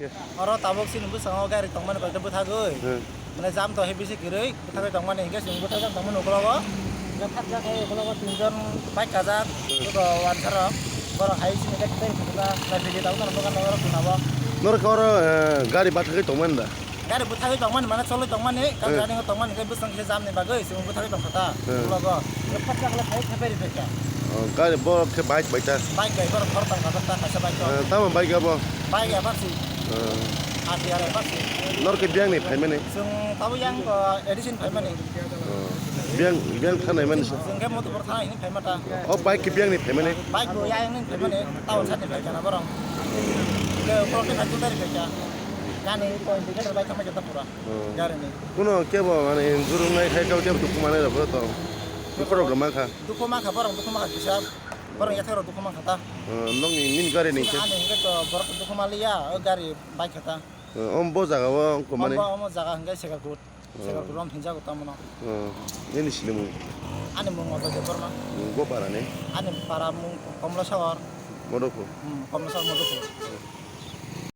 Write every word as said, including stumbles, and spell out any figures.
Oro tabuk chini bwskango gari tongmani koi khe bwthagwi. Hmm. Mane jam to hai bisi kwrwi bwthagwi tongmani, hinkhe chwng bwthajak tongmani ukologo. Hinkhe thakjak hai ukologo tinjon bike kajak. Hmm. Joto wansarok. Borok hai chini gate tei khukla, traffic gate tabuk norok nukha norok khunabo. Norok oro, eh, gari bwthagwi tongmani da? Gari bwthagwi tongmani mane cholwi tongmani, kal Hmm. gari tongmani khe bwskango kisa jam ni bagwi chwng bwthagwi tongkha ta. Hmm. Ukologo. Hinkhe thakjak le hai theperi phaikha. Oh, gari bo khe bike bai ta? Bike bai borok khoroktham kajak ta, kaisa bike rok. Eh, tamo bike abo? Bike F R C. Eh. R T R F R C. Norok khe biyang ni phaimani? Chwng tabuk yang, uh, A D C ni phaimani. Oh. Biyang, biyang thanai mani sa? Chwng khe Madhupur thana hini phaima ta. O bike khe biyang ni phaimani? Bike bo yang ni phaimani, town side ni phaikha na borok. Khe ukolog ni phaikha, dari phaikha. Gani point ni khe bike thangma jata pura. Oh. Gari ni. Kuno kebo mane injure wngnai khai kabo kebo dukhu manai rok bo tong. Bukhuk rok rwma kha. Dukhu mankha borok, dukhu mankha kisa. Borok yathai rok dukhu mankha ta. Oh, nokni nini gari ni khe? Ani hwnkhe to borok dukhu manliya, o gari bike kha ta. Oh, om bo jaga o wngkha mani? Omo, omo jaga hwnkhe Sekalkut. Oh. Sekalkut rom hinjago tamo no. Oh, nini sinimung? Ani mung Ajoy Debbarma. Hmm, bo para ni? Ani para mung Komla Sagor. Modopur? Hmm, Komla Sagor Modopur.